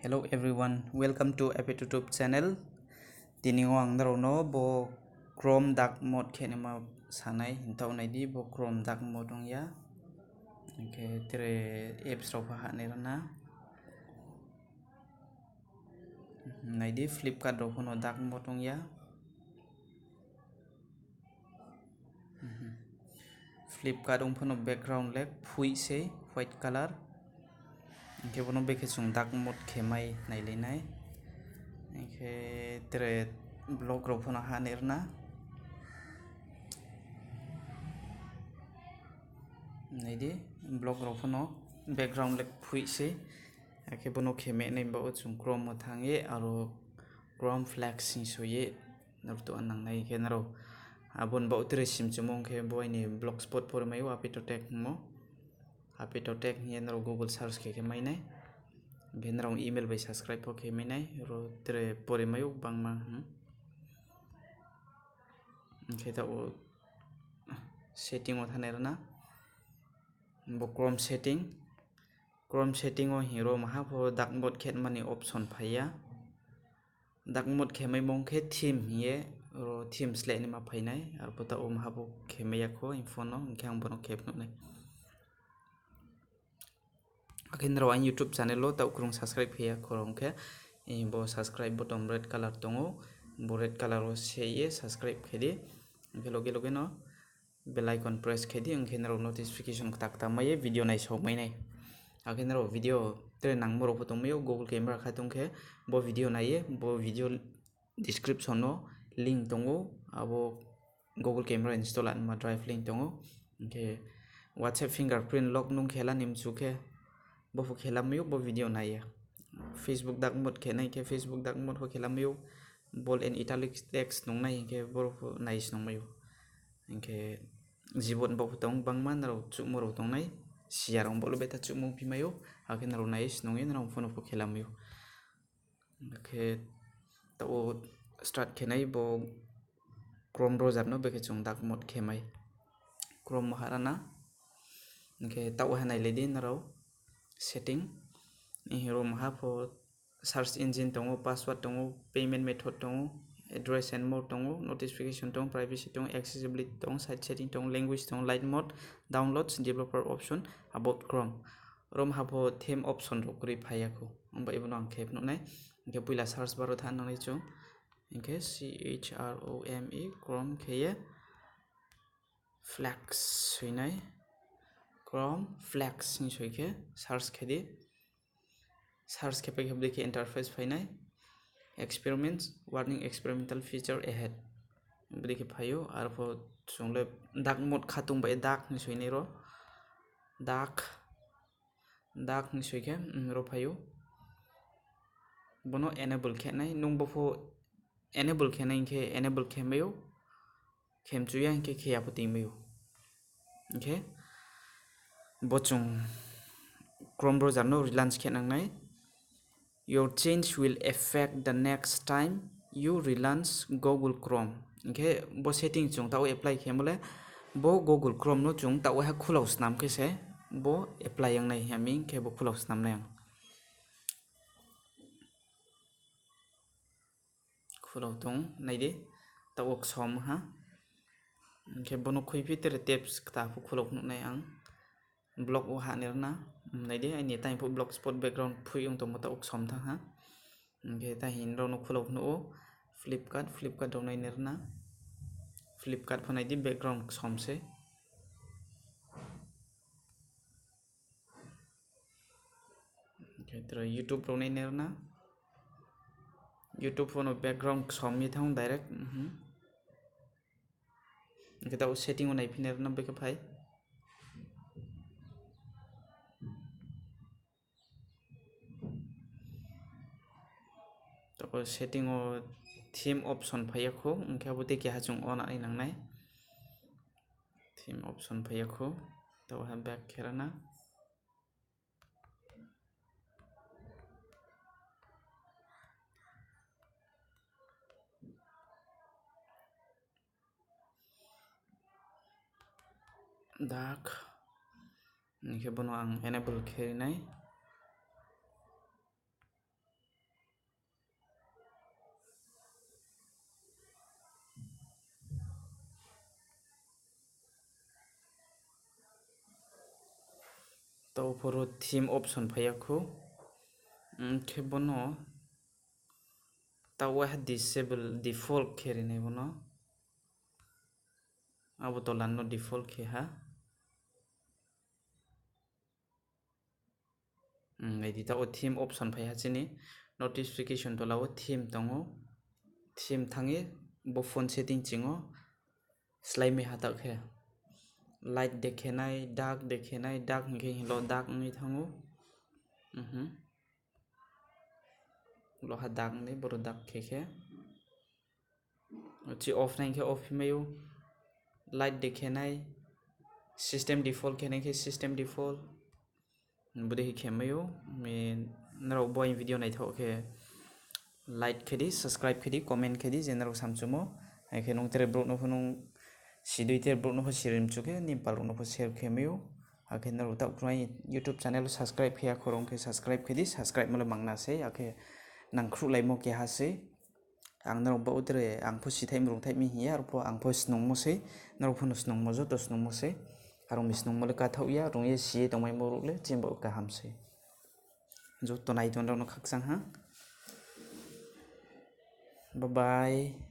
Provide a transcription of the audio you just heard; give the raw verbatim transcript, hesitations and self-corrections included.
Hello everyone, welcome to Epic YouTube channel. Tini o ang nrao no bo Chrome dark mode khe naima sanai, hing taoh nai di bo Chrome dark mode ong ya. Hing khe tre apps rao pho hah nai rana. Nai di Flipkart rao pho no dark mode ong ya. Flipkart ong pho no background le phoih sei, white color. Hing khe bo no bekhe chung dark mode khe mai nailai nai. Hing khe tre blog rao pho no hah nai rana. Nai di, blog rao pho no background le phoih sei. Akhe bo no khe mai nai ba wo chung Chrome wo thanng ye, aro Chrome Flex hing soi ye, nrao to nang nai khe nrao. Abo ni baoh tre sim chumo ong khe bo aini blogspot pore mai ou, Apitotek hingmo. Apitotek hing ye nrao Google search khe khe mai nai. Hing khe nrao email bai subscribe pho khe mai nai, aro tre pore mai ou bangma. Hing khe taoh wo setting wo thanng nai rana. Bo Chrome setting. Chrome setting wo hing ro maha pho dark mode khe mani option phai ya. Dark mode khe mai mong khe theme hing ye, ro theme sleh naima phai nai. Arphuh taoh wo maha pho khe mai ya kho aini phone no, hing khe ang bo no khe phnuh nai. Akhe nrao aini YouTube channel wo taoh krung subscribe khe ya kho rao ong khe, bo subscribe button red color tong ou, bo red color wo se ye subscribe khe di. Hing khe loge loge no bell icon press khe di, hing khe nrao notification kta kta mai ye video naisao mai nai. Akhe nrao video tre nangmo rao pho tongmai ou, Google Camera kha tong khe bo video nai ye, bo video description wo link tong ou, abo Google Camera install naima drive link tong ou. Hing khe WhatsApp fingerprint lock nung khela ni mchu khe, bo pho khela mai ou, bo video nai ye. Facebook dark mode khe nai khe Facebook dark mode pho khela mai ou, bold and italic text nung nai hing khe boro pho nai snung mai ou. Hing khe keyboard bo pho tong bangma nrao chuhmo rao tong nai, siya rao bo le betha chuhmo phi mai ou, akhe nrao nai snung ye nrao phone pho khela mai ou. Akhe taoh wo start khe nai bo Chrome browser no bekhe chung dark mode khe mai. Chrome wo hah rana. Hing khe taoh wo ha nailai di nrao setting. Hing ro maha pho search engine tong ou, password tong ou, payment method tong ou, address and more tong ou, notification tong ou, privacy tong ou, accessibility tong ou, site setting tong ou, language tong ou, light mode, downloads, developer option, about Chrome. Ro maha pho theme option rao kroi phai ya kho. Ongba abo no ang khe phnuh nai. Hing khe poila search bar wo thanng nang nai chung. Hing khe C H R O M E Chrome khe ye Flex soi nai. Chrome Flex hing soi khe search khe di. Search khe pai khe bodei khe interface phai nai. Experiments, warning, experimental feature ahead. Bodei khe phai ou, arphuh chung le dark mode kha tong bai dark hing soi nai ro. Dark, dark hing soi khe, ro phai ou. Bo no enable khe nai, nung bo pho enable khe nai hing khe enable khe mai ou. Khe mchu ya hing khe khe ya pho tong mai ou. Hing khe bo chung Chrome browser no relaunch khe nang nai. Your change will affect the next time you relaunch Google Chrome. Hing khe bo setting chung taoh wo apply khemo le, bo Google Chrome no chung taoh wo ha khulao snam khe se bo apply ong nai hing ya mi, hing khe bo khulao snam nai ang. Khulao tong nai di, taoh wo ksom ha. Hing khe bo no khuiphi tre tabs kta pho khulao phnuh nai ang. Blog wo hah nai rana, nai di, aini tang pho blogspot background phoih ong tongmo taoh wo ksom thanng ha. Hing khe tang hing rao no khulao phnuh ou, Flipkart, Flipkart rao nai nai rana. Flipkart pho nai di background ksom se. Hing khe tre YouTube rao nai nai rana. YouTube pho no background ksom ye thanng direct. Hing khe taoh setting wo naiphi nai rana bekhe phai. Taoh wo setting wo theme option phai ya kho, hing khe abo dei keha chung on nai nang nai. Theme option phai ya kho, taoh wo ha back khe rana. Dark. Hing khe bo no ang enable khe ri nai. Taoh phoro theme option phai ya khou. Khe bono taoh waiha disable default khe ri nai bono. Abo tola no default khe ha. Nai di, taoh wo theme option phai ha chini. Notification tola wo theme tong ou. Theme thanng ye bo phone setting ching ou slái mai ha taoh khe. Light dekhe nai, dark dekhe nai, dark hing khe hing lo dark ong ye thanng ou. Lo ha dark ni, boro dark khe khe. Chi off nai hing khe off hing mai ou. Light dekhe nai, system default khe nai khe system default. Bodei khe khe mai ou. Nrao bo aini video naithaoh khe like khe di, subscribe khe di, comment khe di, je nrao samchumo. Akhe nung tre brouh no pho nung si dei, tre brouh no pho si ri mchu khe, nini pal rao no pho share khe mai ou. Akhe nrao taoh kroi YouTube channel subscribe khe ya khorang khe subscribe khe di, subscribe mo le mangna sei, akhe nangkhruhlaimo keha sei. Ang nrao baoh tre ang pho sithaih mrungthaih mi hing ye, aro pho ang pho snungmo sei, nrao pho no snungmo, joto snungmo sei. Aro mi snungmo le kathaoh ya, rung ye si ye tongmaimo ruh le chini baoh kaham sei. Joto nai tongnai rao no khakchang ha. Bye bye.